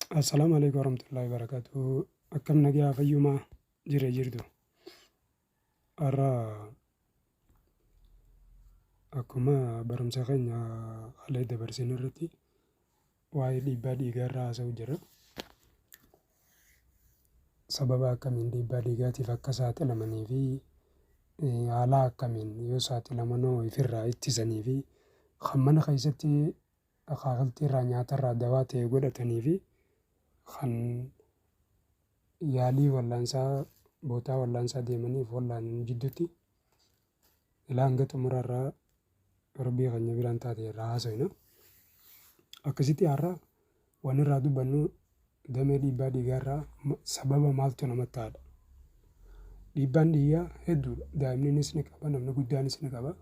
Assalaamu alaikum warahmatullahi wabarakatuh. Akkam nagaa fayyumaa jira jirtu. Har'a akkuma barumsa keenya haala dabarsine irratti waa'ee dhiibbaa dhiigaa irraa haasa'u jira. Sababa akkamiin dhiibbaa dhiigaatiif akka saaxilamanii fi haala akkamiin yoo saaxilamanoo ifirraa ittisanii fi kan mana keessatti akaakiltii irraa nyaatarraa dawaa ta'e godhatanii fi kan yaalii wallaansaa bootaa wallaansaa deemaniif wallaanan jidduutti ilaa hanga xumurarraa Rabbii keenya biraan taate irraa haasofna. Akkasitti har'a waan irraa dubbannu damee dhiibbaa dhiigaa irraa sababa maaltu namatti ta'adha. Dhiibbaan dhiigaa hedduudha. Daa'imninis ni qaba, namni guddaanis ni qaba.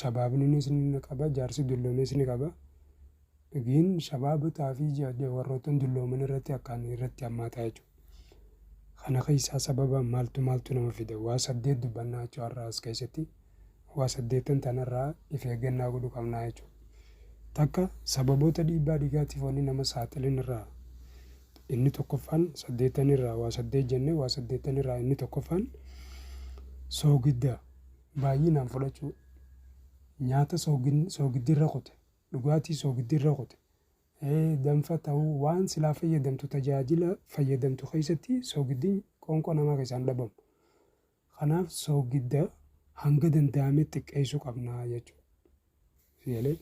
Shabaabninis ni qaba, jaarsi dulloomes ni qaba. Gin shabaabotaa fi warroottan dullooman irratti akkaan irratti hammaataa jechuudha. Kana keessaa sababa maaltu maaltu nama fida? Waa saddeet dubbannaa jechuudha har'a as keessatti. Waa saddeettan tanarraa if eeggannaa godhuu qabnaa jechuudha. Takka, sababoota dhiibbaa dhiigaatiif wanni nama saaxilin irraa inni tokkoffaan, saddeettan irraa waa saddeet jenne, waa saddeettan irraa inni tokkoffaan soogidda baay'inaan fudhachuu, nyaata soogiddi irra kute, dhugaatii soogiddi irra kute, danfa ta'uu, waan silaa fayyadamtu, tajaajila fayyadamtu keessatti soogiddi qoonqoo namaa keessaa hin dhabamu. Kanaaf soogidda hanga danda'ame xiqqeessuu qabna jechuudha. Sigalee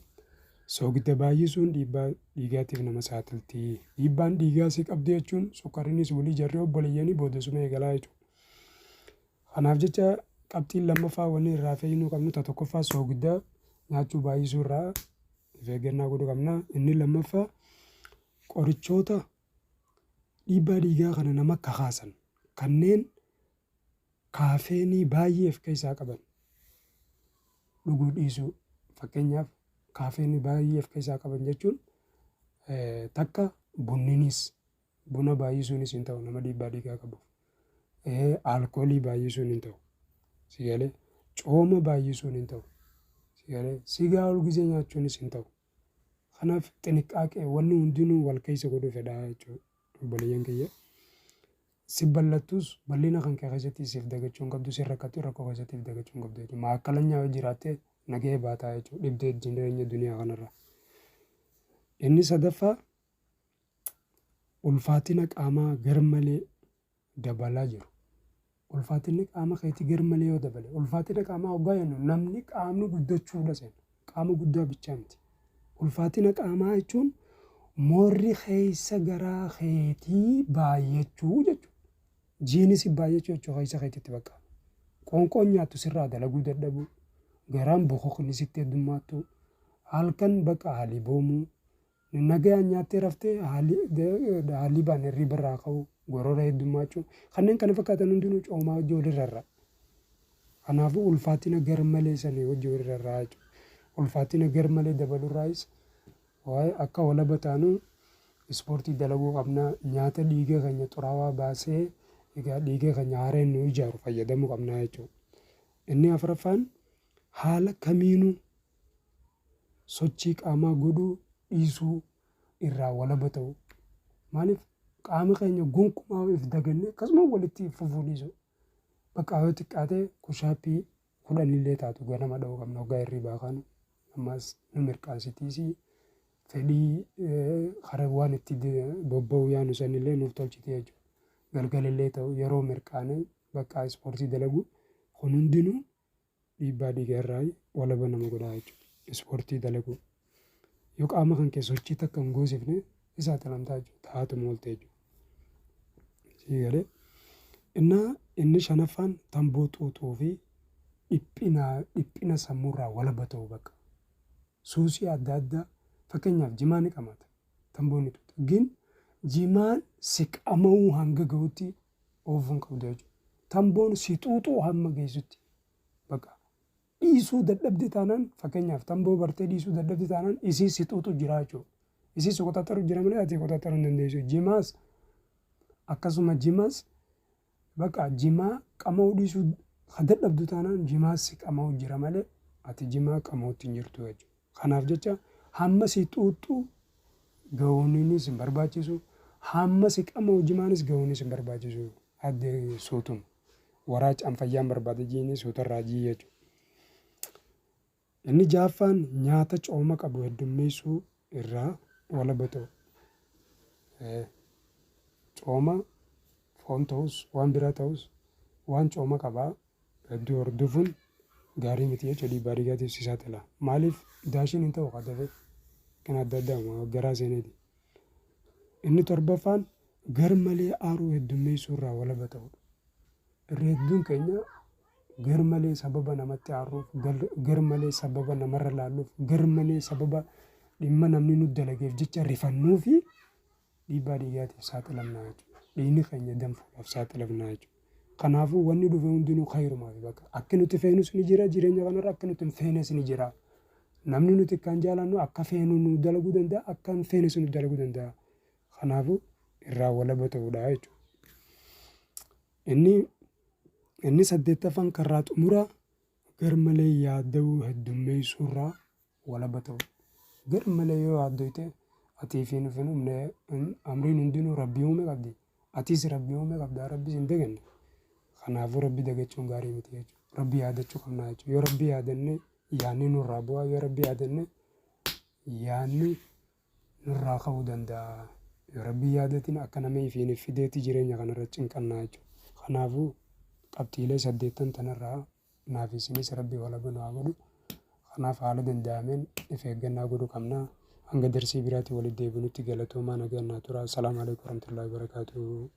soogidda baay'isuun dhiibbaa dhiigaatiif nama saaxilti. Dhiibbaan dhiigaa si qabdi jechuun sukkariinis walii jarree obboleeyyanii booda suma eegalaa jechuudha. Kanaaf jecha qabxiin lammaffaa wanni irraa fe'inuu qabnu, ta tokkoffaa soogidda nyaachuu baay'isuu irraa of eeggannaa godhuu qabna. Inni lammaffaa qorichoota dhiibbaa dhiigaa kana nama kakaasan kanneen kaafeenii baay'ee of keessaa qaban dhuguu dhiisuu. Fakkeenyaaf, kaafeenii baay'ee of keessaa qaban jechuun takka bunninis, buna baay'isuunis hin ta'u nama dhiibbaa dhiigaa qabuuf. Alkoolii baay'isuun hin ta'u. Sigalee cooma baay'isuun hin ta'u. Sigalee sigaa ol gizee nyaachuunis hin ta'u. Kanaaf xiniqqaaqee wanni hundinuu wal keessa godhuu fedhaa jechuudha, obboleeyyan kiyya. Si bal'attus bal'ina kan kee keessatti siif dagachuu hin qabdu, si rakkattu rakkoo keessatti if dagachuu hin qabdu jechuudha. Maakkalanyaa yoo jiraatte nagahee baataa jechuudha dhibdee jireenya duniyaa kanarra. Inni sadaffaa ulfaatina qaamaa garmalee dabalaa jiru. Ulfaatinni qaama keetii garmalee yoo dabale, ulfaatina qaamaa hoggaa jennu namni qaamni guddachuudha seena. Qaama guddaa bichaa miti. Ulfaatina qaamaa jechuun moorri keessa garaa keetii baay'achuu jechuudha. Jiinis baay'achuu jechuudha keessa keetitti bakka. Qoonqoon nyaattu sirraa dalaguu dadhabuu, garaan bokokni sitti heddummaattuu, halkan bakka haliboomuu, nagayaan nyaattee raftee haalibaan hirriba irraa ka'uu, gorora heddummaachuu, kanneen kana fakkaatan hundinuu coomaa wajjin walirra irra. Kanaafuu ulfaatina garmalee sanii wajjin walirra irraa jechuudha. Ulfaatina garmalee dabalurraayis waa'ee akka walaba taanu ispoortii dalaguu qabna. Nyaata dhiiga keenya xuraawaa baasee egaa dhiiga keenya haareen nu ijaaru fayyadamuu qabna jechuudha. Inni afuraffaan haala kamiinuu sochii qaamaa godhuu dhiisuu irraa walaba ta'uu. Maaliif qaama keenya gonkumaa if dagannee akkasuma walitti fufuu dhiisuu. Bakka yoo xiqqaate push-upii 10 illee taatu ganama dha'uu qabna hoggaa hirribaa kaanu. Ammas nu mirqaansitiisi, fedhii karaa waan itti bobba'uu yaanu sanillee nuuf tolchiti jechuudha. Galgalallee ta'u yeroo mirqaanee bakka ispoortii dalagu kun hundinuu dhiibbaa dhiigaa irraa walaba nama godhaa jechuudha. Ispoortii dalaguu. Yoo qaama kan kee sochii takka hin goosifne ni saaxilamtaa jechuudha. Taa'atuma oolte jechuudha. Sii galee. Innaa inni shanaffaan tamboo xuuxuu fi dhiphina sammuurraa walaba ta'uu bakka. Suusii adda addaa, fakkeenyaaf jimaa ni qamata. Tamboo ni xuuxa. Gin jimaan si qama'uu hanga gahutti oofuu hin qabdu jechuudha. Tamboon si xuuxuu hamma geessutti bakka dhiisuu dadhabde taanaan, fakkeenyaaf tamboo bartee dhiisuu dadhabde taanaan, isii si xuuxu jira jechuudha. Isii si qoxaxaru jira malee ati qoxaxaruu hin dandeessu. Jimaas akkasuma, jimaas bakka jimaa qama'uu dhiisuu ka dadhabdu taanaan jimaas si qama'u jira malee ati jimaa qama'utti hin jirtu jechuudha. Kanaaf jecha hamma si xuuxxu gahuunis hin barbaachisu. Hamma si qama'u jimaanis gahuunis hin barbaachisu. Addee suutuma. Waraac an fayyaan barbaada jiini suutarraa jii jechuudha. Inni ja'affaan nyaata cooma qabu heddummeessuu irraa walaba ta'u. Cooma foon ta'us waan biraa ta'us waan cooma qabaa hedduu hordofuun gaarii miti jechuudha, dhiibbaa dhiigaatiif si saaxila. Maaliif daashiin hin ta'u dafee kan adda addaa garaa seeneeti. Inni torbaffaan garmalee aaruu heddummeessuu irraa walaba ta'udha. Irra hedduun keenya garmalee sababa namatti aaruuf, garmalee sababa namarra laalluuf, garmalee sababa dhimma namni nu dalageef jecha rifannuu fi dhiibbaa dhiigaatiif saaxilamnaa jechuudha. Dhiigni keenya danfuudhaaf saaxilamnaa jechuudha. Kanaafuu wanni dhufe hundinuu khayrumaaf bakka. Akki nuti feenus ni jira, jireenya kanarra akki nuti hin feenes ni jira. Namni nuti akkaan jaalannu akka feenu nu dalaguu danda'a, akka hin feenes nu dalaguu danda'a. Kanaafuu irraa walaba ta'uudha jechuudha. Inni saddeettaffaan karraa xumuraa garmalee yaadda'uu heddummeessuurraa walaba ta'u. Garmalee yoo yaaddoyte atii fi nuuf hin humne, amriin hundinuu Rabbii uume qabdi. Atis Rabbii uume qabda, Rabbi hin daganne. Kanaafuu Rabbi dagachuun gaarii miti jechuudha. Rabbi yaadachuu qabna jechuudha. Yoo Rabbi yaadanne yaadni nurraa bu'a. Yoo Rabbi yaadanne yaadni nurraa ka'uu danda'a. Yoo Rabbi yaadatin akka nama ifiin fideetti jireenya kanarra cinqannaa jechuudha. Kanaafuu qabxiilee saddeettan tanarraa naaf isinis Rabbi walaba nu haa godhu. Kanaaf haala danda'ameen if eeggannaa godhuu qabna. Hanga darsii biraatti walitti deebinutti galatoomaa, nagaan naa tura. Assalaamu alaikum warahmatullahi wabarakatuh.